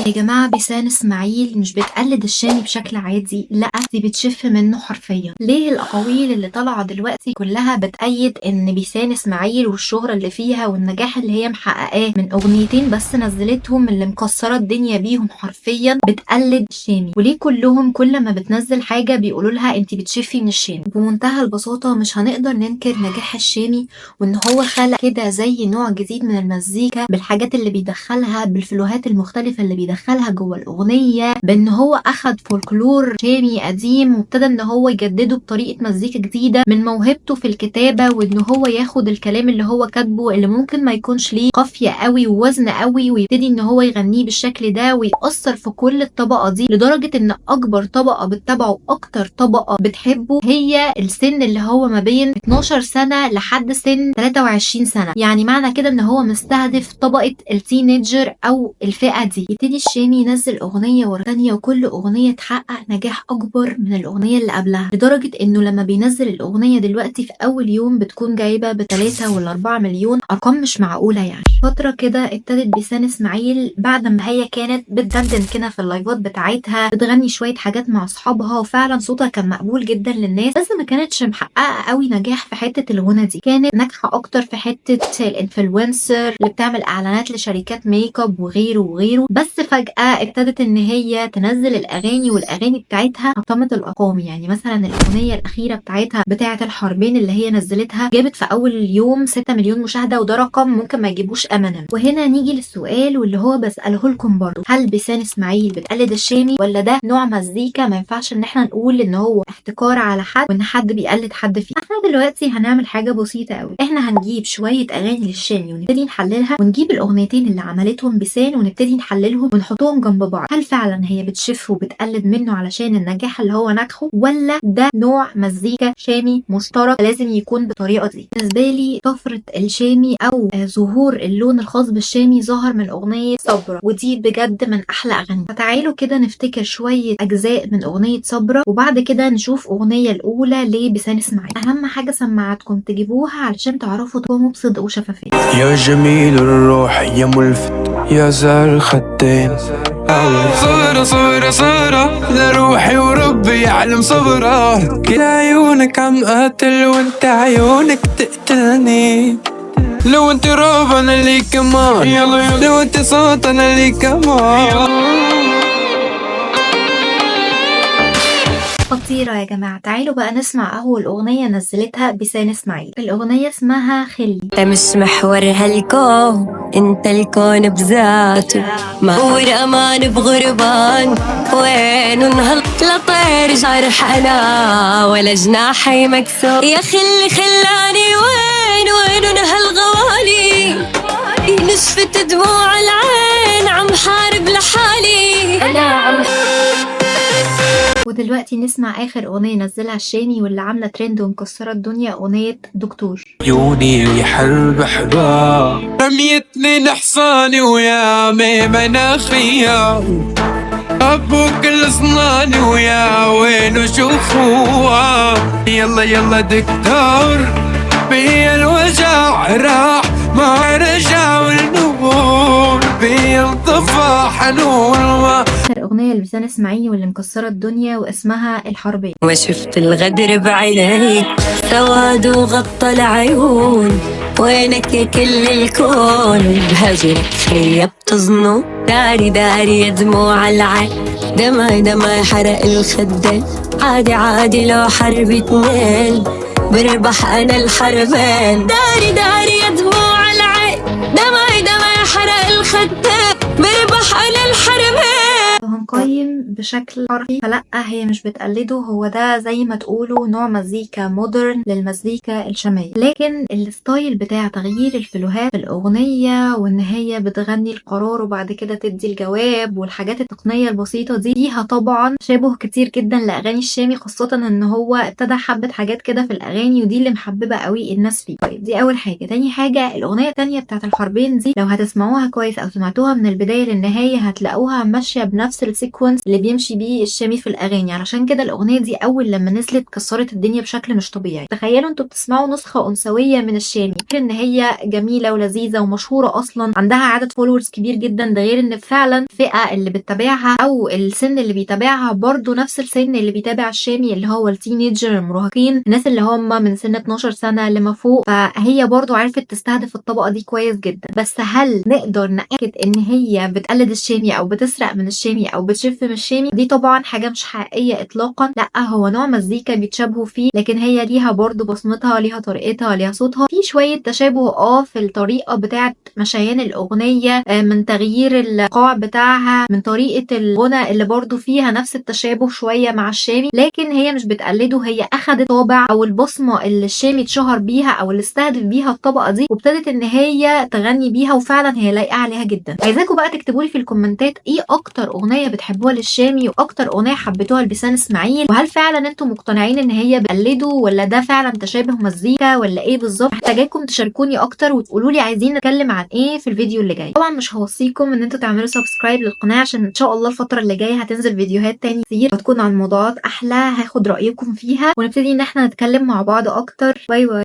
يا جماعة بيسان اسماعيل مش بتقلد الشامي بشكل عادي، لا دي بتشف منه حرفيا. ليه الاقاويل اللي طالعه دلوقتي كلها بتأيد ان بيسان اسماعيل والشهرة اللي فيها والنجاح اللي هي محققاه من اغنيتين بس نزلتهم اللي مكسرة الدنيا بيهم حرفيا بتقلد الشامي؟ وليه كلهم كل ما بتنزل حاجة بيقولوا لها انت بتشفي من الشامي؟ بمنتهى البساطة مش هنقدر ننكر نجاح الشامي وان هو خلق كده زي نوع جديد من المزيكا بالحاجات اللي بيدخلها، بال flow هات المختلفة اللي بيدخلها جوه الأغنية، بان هو أخد فولكلور شامي قديم وابتدى ان هو يجدده بطريقة مزيكا جديدة، من موهبته في الكتابة وان هو ياخد الكلام اللي هو كاتبه اللي ممكن ما يكونش ليه قافية قوي ووزن قوي ويبتدي ان هو يغنيه بالشكل ده ويأثر في كل الطبقة دي، لدرجة ان اكبر طبقة بتتابعه اكتر طبقة بتحبه هي السن اللي هو ما بين 12 سنة لحد سن 23 سنة. يعني معنى كده ان هو مستهدف طبقة ال teenager او الفئة دي. يبتدي الشامي ينزل اغنية ورا تانية وكل اغنية تحقق نجاح اكبر من الاغنية اللي قبلها، لدرجة انه لما بينزل الاغنية دلوقتي في اول يوم بتكون جايبة ب3 ولا 4 مليون، ارقام مش معقولة. يعني فترة كده ابتدت بيسان اسماعيل بعد ما هي كانت بتدندن كده في اللايفات بتاعتها، بتغني شوية حاجات مع اصحابها، وفعلا صوتها كان مقبول جدا للناس، بس ما كانتش محققة قوي نجاح في حتة الغنى دي. كانت ناجحة اكتر في حتة ال influencer اللي بتعمل اعلانات لشركات ميك اب وغيره وغيره. بس فجأة ابتدت ان هي تنزل الاغاني، والاغاني بتاعتها حطمت الارقام. يعني مثلا الاغنية الاخيرة بتاعتها بتاعة الحربين اللي هي نزلتها جابت في اول يوم 6 مليون مشاهدة، وده رقم ممكن ما يجيبوش امينيم. وهنا نيجي للسؤال واللي هو بسأله لكم برضو، هل بيسان اسماعيل بتقلد الشامي ولا ده نوع مزيكا ما ينفعش ان احنا نقول ان هو احتكار على حد وان حد بيقلد حد فيه؟ احنا دلوقتي هنعمل حاجة بسيطة قوي، احنا هنجيب شوية اغاني للشامي ونبتدي نحللها، ونجيب الاغنيتين اللي عملتهم بيسان ونبتدي نحللهم ونحطهم جنب بعض. هل فعلا هي بتشف وبتقلد منه علشان النجاح اللي هو نجحه، ولا ده نوع مزيكا شامي مشترك لازم يكون بالطريقة دي؟ بالنسبة لي طفرة الشامي او ظهور اللون الخاص بالشامي ظهر من اغنية صبرة، ودي بجد من احلى اغاني. فتعالوا كده نفتكر شوية اجزاء من اغنية صبرة وبعد كده نشوف اغنية الاولى لبيسان اسماعيل. اهم حاجة سماعاتكم تجيبوها علشان تعرفوا تقوموا بصدق وشفافية. يا جميل الروح يا ملفت يا زار الخدين، صورة صورة صورة لروحي وربي يعلم صبرة، كل عيونك عم قاتل وانت عيونك تقتلني، لو انت روب انا لي كمان، لو انت صوت انا لي كمان. خطيرة يا جماعة. تعالوا بقى نسمع أول أغنية نزلتها بيسان اسماعيل. الأغنية اسمها خلي. انت مش محور هالكون، انت الكون بذاته، ما امان بغربان، وين انهل لا طير جرح انا ولا جناحي مكسور، يا خلي خلاني وين وين هالغوالي، نشفت دموع العين عم حارب لحالي انا عم. ودلوقتي نسمع آخر أغنية نزلها الشامي واللي عاملة ترند ومكسرة الدنيا، أغنية دكتور. عيوني يحرب حباب رميتني لحصاني ويا مناخية، أبوك الأصناني ويا وين وشوفوا، يلا يلا دكتور بي الوجع راح ما رجع والنور بي الطفى حنون. الأغنية اللي بيسان اسماعيل واللي مكسرة الدنيا واسمها الحربية. ما شفت الغدر بعينيك سواد وغطى العيون، وينك يا كل الكون بهجرك خيبت ظنون، داري داري يا دموع العين دمعي دمعي حرق الخدين، عادي عادي لو حرب اتنين بربح أنا الحربين، داري داري يا دموع العين دمعي دمعي حرق الخدين بربح أنا الحربين. هنقيم بشكل حرفي، فلا هي مش بتقلده، هو ده زي ما تقولوا نوع مزيكا modern للمزيكا الشامية، لكن ال style بتاع تغيير ال flow هات في الأغنية وإن هي بتغني القرار وبعد كده تدي الجواب والحاجات التقنية البسيطة دي فيها طبعا شبه كتير جدا لأغاني الشامي، خاصة إن هو ابتدى حبة حاجات كده في الأغاني ودي اللي محببة قوي الناس فيه. طيب دي أول حاجة. تاني حاجة الأغنية التانية بتاعت الحربين دي لو هتسمعوها كويس أو سمعتوها من البداية للنهاية هتلاقوها ماشية بنفس ال sequence اللي بيمشي بيه الشامي في الاغاني. علشان كده الاغنية دي اول لما نزلت كسرت الدنيا بشكل مش طبيعي. تخيلوا انتوا بتسمعوا نسخه انثويه من الشامي، غير ان هي جميلة ولذيذه ومشهوره اصلا، عندها عدد followers كبير جدا، ده غير ان فعلا الفئة اللي بتتابعها او السن اللي بيتابعها برضو نفس السن اللي بيتابع الشامي، اللي هو ال teenager، المراهقين، الناس اللي هم من سن 12 سنة لما فوق. فهي برضو عرفت تستهدف الطبقة دي كويس جدا. بس هل نقدر نأكد ان هي بتقلد الشامي او بتسرق من الشامي او بتشف من الشامي؟ دي طبعا حاجة مش حقيقية اطلاقا. لا، هو نوع مزيكا بيتشابهوا فيه، لكن هي ليها برضو بصمتها، ليها طريقتها، ليها صوتها. في شوية تشابه في الطريقة بتاعه مشيان الاغنيه، من تغيير القاع بتاعها، من طريقه الغنى اللي برضو فيها نفس التشابه شوية مع الشامي، لكن هي مش بتقلده. هي اخدت طابع او البصمة اللي الشامي اتشهر بيها او اللي استهدف بيها الطبقة دي، وابتدت ان هي تغني بيها، وفعلا هي لايقة عليها جدا. عايزاكم بقى تكتبوا لي في الكومنتات ايه اكتر اغنية بتحبوها للشامي، واكتر اغنية حبيتوها لبيسان اسماعيل، وهل فعلا انتم مقتنعين ان هي بتقلده ولا ده فعلا تشابه مزيكا ولا ايه بالظبط؟ محتاجاكم تشاركوني اكتر وتقولوا لي عايزين نتكلم عن ايه في الفيديو اللي جاي. طبعا مش هوصيكم ان انتوا تعملوا subscribe للقناة، عشان ان شاء الله الفترة اللي جاية هتنزل فيديوهات تاني كتير وتكون عن موضوعات احلى، هاخد رايكم فيها ونبتدي ان احنا نتكلم مع بعض اكتر. bye bye.